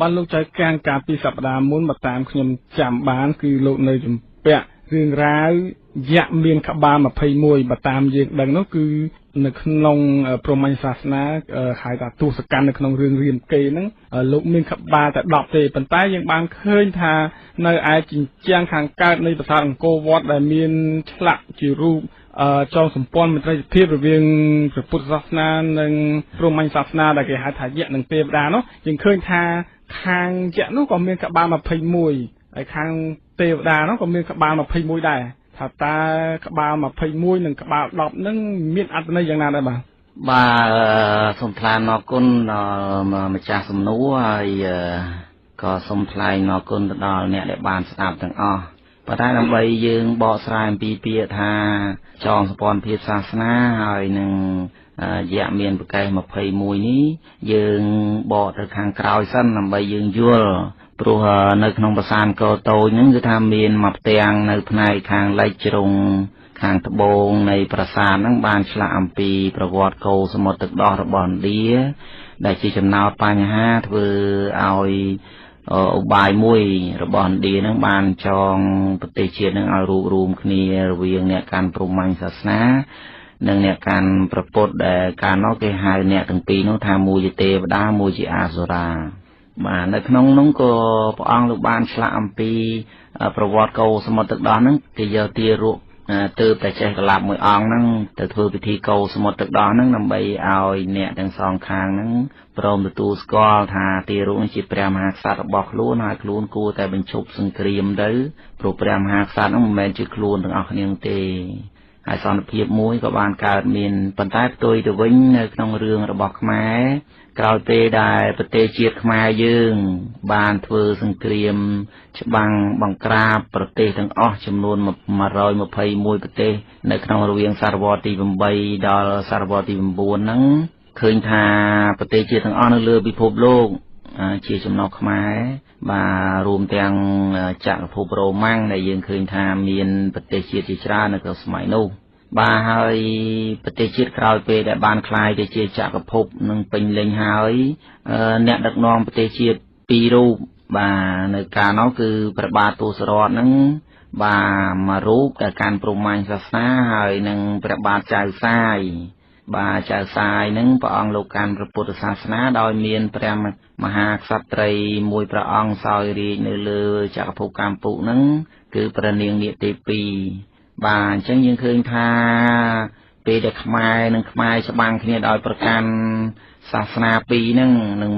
បានលោកចៅកាងកាលពីសប្តាហ៍មុនមកតាមខ្ញុំចាំបានគឺលោកនៅជំពាក់រឿងរ៉ាវយៈមានក្បាល21បើតាមយើងដឹងនោះគឺនៅក្នុងព្រហ្មញ្ញសាសនាហៅថាទសកម្មនៅក្នុងរឿងរាមកេរ្តិ៍ហ្នឹងលោកមានក្បាលតែ10ទេប៉ុន្តែយើងបានឃើញថានៅឯជញ្ជាំងខាងកើតនៃប្រាសាទអង្គរវត្តដែលមានឆ្លាក់ជារូបចងសម្ព័ន្ធមិត្តភាពរវាងព្រះពុទ្ធសាសនានិងព្រហ្មញ្ញសាសនាដែលគេហៅថាយៈនិងទេវតានោះយើងឃើញថាខាងយៈនោះក៏មានក្បាល21ហើយខាងទេវតានោះក៏មានក្បាល21ដែរថាតើក្បាល21និងក្បាល10ហ្នឹងមានអត្ថន័យយ៉ាងណាដែរបាទបាទសូមថ្លែងអរគុណដល់ម្ចាស់សំណួរហើយក៏សូមថ្លែងអរគុណទៅដល់អ្នកដែលបានស្ដាប់ទាំងអស់ប៉ុន្តែដើម្បីយើងបកស្រាយអំពីពាក្យថាចងសម្ព័ន្ធភាពសាសនាហើយនឹងយៈមានប្រកេស21នេះយើងបកទៅខាងក្រោយសិនដើម្បីយើងយល់ព្រោះនៅក្នុងប្រាសាទអង្គរតូចហ្នឹងគឺថាមានមួយផ្ទាំងនៅផ្នែកខាងលិចជ្រុងខាងត្បូងនៃប្រាសាទហ្នឹងបានឆ្លាក់អំពីប្រវត្តិកោសមុទ្រទឹកដោះរបស់ឥណ្ឌាដែលជាចំណោទបញ្ហាធ្វើឲ្យឧបាយមួយរបស់ឥណ្ឌាហ្នឹងបានចងប្រទេសជាតិហ្នឹងឲ្យរួបរួមគ្នារវាងអ្នកកាន់ព្រហ្មញ្ញសាសនានិងអ្នកកាន់ព្រះពុទ្ធដែលកាលនោះគេហៅអ្នកទាំងពីរនោះថាមួយជាទេវតាមួយជាអសុរាបាទនៅក្នុងនោះក៏ព្រះអង្គលោកបានឆ្លាក់អំពីប្រវត្តិកោសមុទ្រទឹកដោះហ្នឹងគេយកទារកទើបតែចេះក្លាប់មួយអង្គហ្នឹងទៅធ្វើពិធីកោសមុទ្រទឹកដោះហ្នឹងដើម្បីឲ្យអ្នកទាំងសងខាងហ្នឹងព្រមទទួលស្គាល់ថាទារកនេះជាព្រះមហាក្សត្ររបស់ខ្លួនហើយខ្លួនគួរតែបញ្ឈប់សង្គ្រាមទៅព្រោះព្រះមហាក្សត្រហ្នឹងមិនមែនជាខ្លួនទាំងអស់គ្នាទេហើយសន្តិភាពមួយក៏បានកើតមានប៉ុន្តែផ្ទុយទៅវិញនៅក្នុងរឿងរបស់ខ្មែរក្រោយពេលដែលប្រទេសជាតិខ្មែរយើងបានធ្វើសង្គ្រាមច្បាំងបង្ក្រាបប្រទេសទាំងអស់ចំនួន121ប្រទេសនៅក្នុងរវាងសតវត្សទី8ដល់សតវត្សទី9ហ្នឹងឃើញថាប្រទេសជាតិទាំងអស់នៅលើពិភពលោកជាចំណុះខ្មែរបាទរួមទាំងចក្រភពរ៉ូម៉ាំងដែលយើងឃើញថាមានប្រទេសជាតិជាច្រើននៅក្នុងសម័យនោះបាទហើយប្រទេសជាតិក្រោយពេលដែលបានក្លាយទៅជាចក្រភពនឹងពេញលេញហើយអ្នកដឹកនាំប្រទេសជាតិពីររូបបាទនៅកាលនោះគឺព្រះបាទទសរថហ្នឹងបាទមួយរូបដែលកាន់ព្រហ្មញ្ញសាសនាហើយនឹងព្រះបាទចៅសាយបាទចៅសាយហ្នឹងព្រះអង្គលោកកាន់ព្រះពុទ្ធសាសនាដោយមានព្រះមហាក្សត្រីមួយព្រះអង្គសោយរាជ្យនៅលើចក្រភពកម្ពុជាហ្នឹងគឺព្រះនាងនាគទេពីបាទអញ្ចឹងយើងឃើញថាពេលដែលខ្មែរនិងខ្មែរច្បាំងគ្នាដោយប្រកាន់សាសនាពីរហ្នឹងនឹង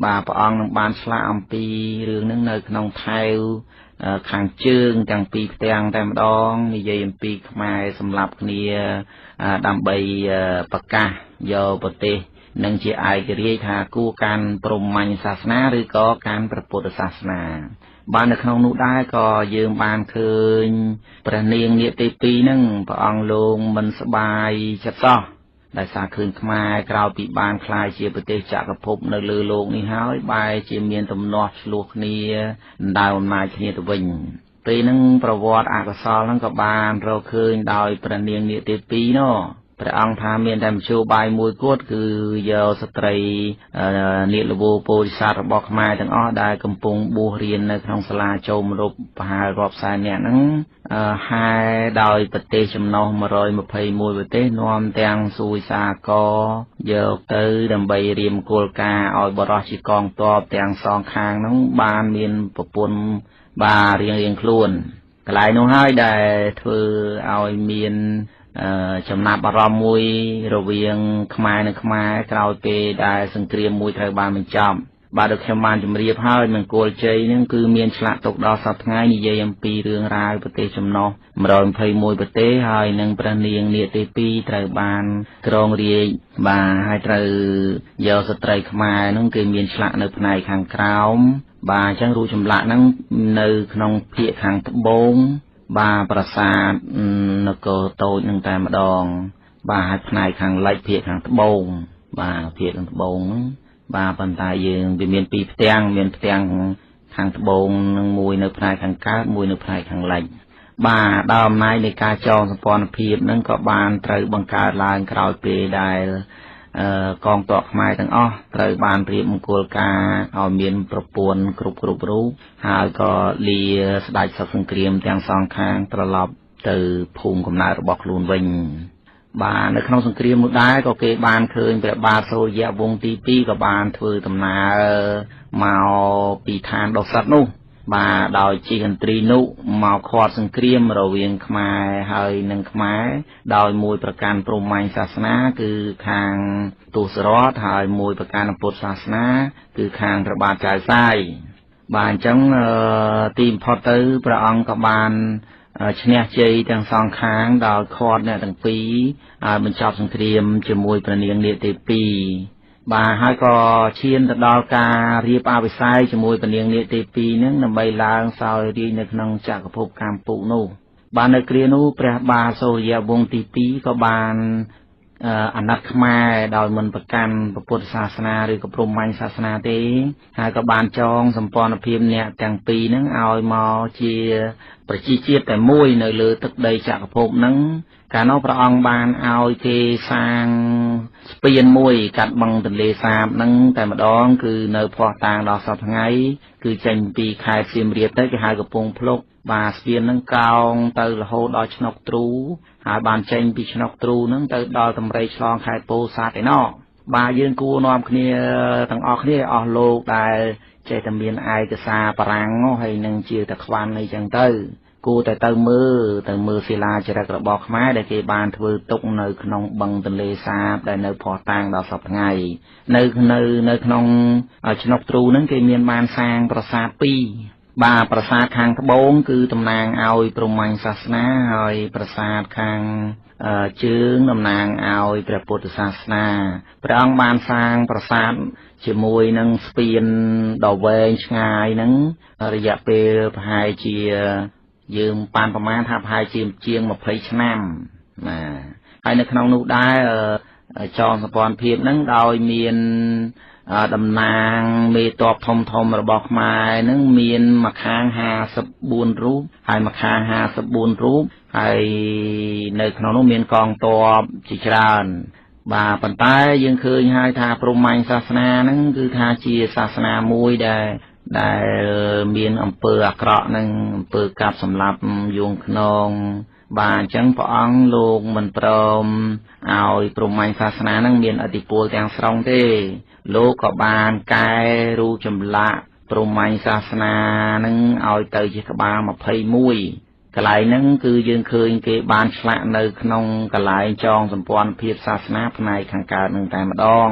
បាទព្រះអង្គនឹងបានឆ្លាក់អំពីរឿងហ្នឹងនៅក្នុងថែវខាងជើងទាំងពីរផ្ទាំងតែម្ដងនិយាយអំពីខ្មែរសម្លាប់គ្នាដើម្បីប្រកាសយកប្រទេសនឹងជាឯករាជ្យថាគួរកាន់ព្រហ្មញ្ញសាសនាឬក៏កាន់ព្រះពុទ្ធសាសនាបាទនៅក្នុងនោះដែរក៏យើងបានឃើញព្រះនាងនាគទេពីហ្នឹងព្រះអង្គលោកមិនសប្បាយចិត្តសោះដោយសារឃើញខ្មែរក្រោយពីបានក្លាយជាប្រទេសចក្រភពនៅលើលោកនេះហើយបែរជាមានទំនាស់ឆ្លោះគ្នាដណ្ដើមអំណាចគ្នាទៅវិញពេលហ្នឹងប្រវត្តិអកុសលហ្នឹងក៏បានរកឃើញដោយព្រះនាងនាគទេពីនោះព្រះអង្គថាមានតែមធ្យោបាយមួយគត់គឺយកស្ត្រីនាគលវោពោធិសត្វរបស់ខ្មែរទាំងអស់ដែលកំពុងបួសរៀននៅក្នុងសាលាចូលមរុបប្រហែលរាប់សែននាក់ហ្នឹងហែដោយប្រទេសចំណុះ121ប្រទេសនាំទាំងសួយសាករយកទៅដើម្បីរៀមគោលការណ៍ឲ្យបរោះជាកងទ័ពទាំងសងខាងហ្នឹងបានមានប្រពន្ធបាទរៀងៗខ្លួនកន្លែងនោះហើយដែលធ្វើឲ្យមានចំណាប់អារម្មណ៍មួយរវាងខ្មែរនិងខ្មែរក្រោយពេលដែលសង្គ្រាមមួយត្រូវបានបញ្ចប់បាទដូចខ្ញុំបានជម្រាបហើយមង្គលជ័យហ្នឹងគឺមានឆ្លាក់ទុកដល់សប្តាហ៍ថ្ងៃនិយាយអំពីរឿងរ៉ាវប្រទេសចំណុះ121ប្រទេសហើយនឹងព្រះនាងនាគទេពីត្រូវបានគ្រងរាជ្យបាទហើយត្រូវយកស្ត្រីខ្មែរហ្នឹងគេមានឆ្លាក់នៅផ្នែកខាងក្រោមបាទអញ្ចឹងរូបចម្លាក់ហ្នឹងនៅក្នុងភាគខាងត្បូងបាទប្រាសាទនគរតូចនឹងតែម្ដងបាទហើយផ្នែកខាងលិចភាគខាងត្បូងបាទភាគខាងត្បូងហ្នឹងបាទប៉ុន្តែយើងវាមានពីរផ្ទាំងមានផ្ទាំងខាងត្បូងនឹងមួយនៅផ្នែកខាងកើតមួយនៅផ្នែកខាងលិចបាទដល់អំណាចនៃការចងសម្ព័ន្ធភាពហ្នឹងក៏បានត្រូវបង្កើតឡើងក្រោយពេលដែល កងទ័ពខ្មែរទាំងអស់ត្រូវបានរៀបមង្គលការឲ្យមានប្រពន្ធគ្រប់រូបហើយក៏លាស្ដេចសឹកសង្គ្រាមទាំងសងខាងត្រឡប់ទៅភូមិកំណើតរបស់ខ្លួនវិញបាទនៅក្នុងសង្គ្រាមនោះដែរក៏គេបានឃើញព្រះបាទសូរ្យវង្សទី2ក៏បានធ្វើដំណើរមកពីឋានដុសិតនោះបាទដោយជិះឥន្ទ្រីនុមកខាត់សង្គ្រាមរវាងខ្មែរហើយនិងខ្មែរដោយមួយប្រកាន់ព្រហ្មញ្ញសាសនាគឺខាងទសរថហើយមួយប្រកាន់ពុទ្ធសាសនាគឺខាងព្រះបាទចៅសាយបាទអញ្ចឹងទីបំផុតទៅព្រះអង្គក៏បានឈ្នះជ័យទាំងសងខាងដោយខាត់អ្នកទាំងពីរឲ្យបញ្ចប់សង្គ្រាមជាមួយព្រះនាងនាគទេពីបាទហើយក៏ឈានទៅដល់ការរៀបអភិសេកជាមួយព្រះនាងនាគទេពីនឹងដើម្បីឡើងសោយរាជ្យនៅក្នុងចក្រភពកម្ពុជានោះបាទនៅគ្រានោះព្រះបាទសូរ្យវង្សទី2ក៏បានអាណិតខ្មែរដោយមិនប្រកាន់ពុទ្ធសាសនាឬក៏ព្រហ្មញ្ញសាសនាទេហើយក៏បានចងសម្ព័ន្ធភាពអ្នកទាំងពីរហ្នឹងឲ្យមកជាប្រជាជាតិតែមួយនៅលើទឹកដីចក្រភពហ្នឹងកាលនោះព្រះអង្គបានឲ្យគេសាងស្ពានមួយកាត់បឹងទន្លេសាបហ្នឹងតែម្ដងគឺនៅភស្តុតាងដល់សប្តាហ៍ថ្ងៃគឺចេញពីខេត្តសៀមរាបទៅគេហៅកំពង់ភ្លុកបាទស្ពានហ្នឹងកោងទៅរហូតដល់ឆ្នុកទ្រូហើយបានចេញពីឆ្នុកទ្រូហ្នឹងទៅដល់តម្រៃឆ្លងខេត្តពោធិ៍សាត់ឯណោះបាទយើងគួរនាំគ្នាទាំងអស់គ្នាអស់លោកដែលចេះតែមានឯកសារបារាំងហើយនឹងជាតខ្វាន់អីចឹងទៅគួរតែទៅមើលសិលាចារឹករបស់ខ្មែរដែលគេបានធ្វើទុកនៅក្នុងបឹងទន្លេសាបដែលនៅភស្តុតាងដល់សប្តាហ៍ថ្ងៃនៅក្នុងឆ្នុកទ្រូហ្នឹងគេមានបានសាងប្រាសាទពីរបាទប្រាសាទខាងត្បូងគឺតំណាងឲ្យព្រហ្មញ្ញសាសនាហើយប្រាសាទខាងជើងតំណាងឲ្យព្រះពុទ្ធសាសនាព្រះអង្គបានសាងប្រាសាទជាមួយនឹងស្ពានដ៏វែងឆ្ងាយហ្នឹងរយៈពេលប្រហែលជាយើងបានប្រមាណថាប្រហែលជាជាង20ឆ្នាំណាហើយនៅក្នុងនោះដែរចងសម្ព័ន្ធភាពហ្នឹងដោយមានតំណាងមេតបធំៗរបស់ខ្មែរហ្នឹងមានម្ខាង54រូបហើយម្ខាង54រូបហើយនៅក្នុងនោះមានកងទ័ពជាច្រើនបាទប៉ុន្តែយើងឃើញហើយថាព្រហ្មញ្ញសាសនាហ្នឹងគឺថាជាសាសនាមួយដែលមានអំពើអាក្រក់និងអំពើកាប់សម្លាប់យួងខ្នងបាទអញ្ចឹងព្រះអង្គលោកមិនព្រមឲ្យព្រហ្មញ្ញសាសនានឹងមានឥទ្ធិពលទាំងស្រុងទេលោកក៏បានកែរូបចម្លាក់ព្រហ្មញ្ញសាសនានឹងឲ្យទៅជាក្បាល21កន្លែងហ្នឹងគឺយើងឃើញគេបានឆ្លាក់នៅក្នុងកន្លែងចងសម្ព័ន្ធភាពសាសនាផ្នែកខាងកើតនឹងតែម្ដង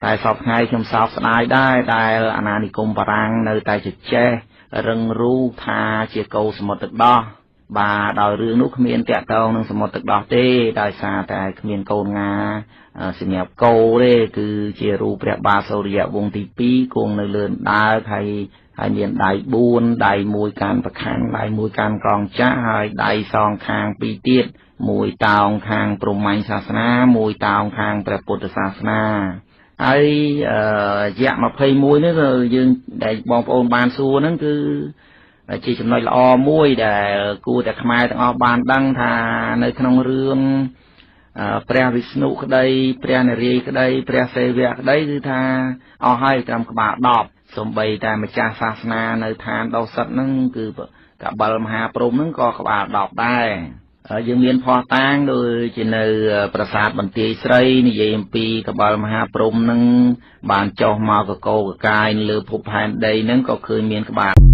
តែសពថ្ងៃខ្ញុំសោកស្ដាយដែរដែលអាណានិគមបារាំងនៅតែជជែករឹងរូសថាជាកោសមុទ្រទឹកដោះបាទដោយរឿងនោះគ្មានតាក់ទងនឹងសមុទ្រទឹកដោះទេដោយសារតែគ្មានកូនងាសម្រាប់កោទេគឺជារូបព្រះបាទសូរ្យវង្សទី2គង់នៅលើដើកហើយមានដៃ4ដៃមួយកាន់ប្រខាំងដៃមួយកាន់កងចាក់ហើយដៃសងខាងពីរទៀតមួយតោងខាងព្រហ្មញ្ញសាសនាមួយតោងខាងព្រះពុទ្ធសាសនាហើយរយៈ21នេះគឺយើងដែលបងប្អូនបានសួរហ្នឹងគឺជាចំណុចល្អមួយដែលគួរតែខ្មែរទាំងអស់បានដឹងថានៅក្នុងរឿងព្រះវិស្ណុក្តីព្រះនរាយក្តីព្រះសិវៈក្តីគឺថាអស់ហើយត្រឹមក្បាល10សូម្បីតែម្ចាស់សាសនានៅឋានដុសិតហ្នឹងគឺកបិលមហាព្រហ្មហ្នឹងក៏ក្បាល10ដែរយើងមានភស្តុតាងដូចជានៅប្រាសាទបន្ទាយស្រីនិយាយអំពីកបិលមហាព្រហ្មហ្នឹងបានចុះមកកកោកកាយលើភពផែនដីហ្នឹងក៏ឃើញមានក្បាល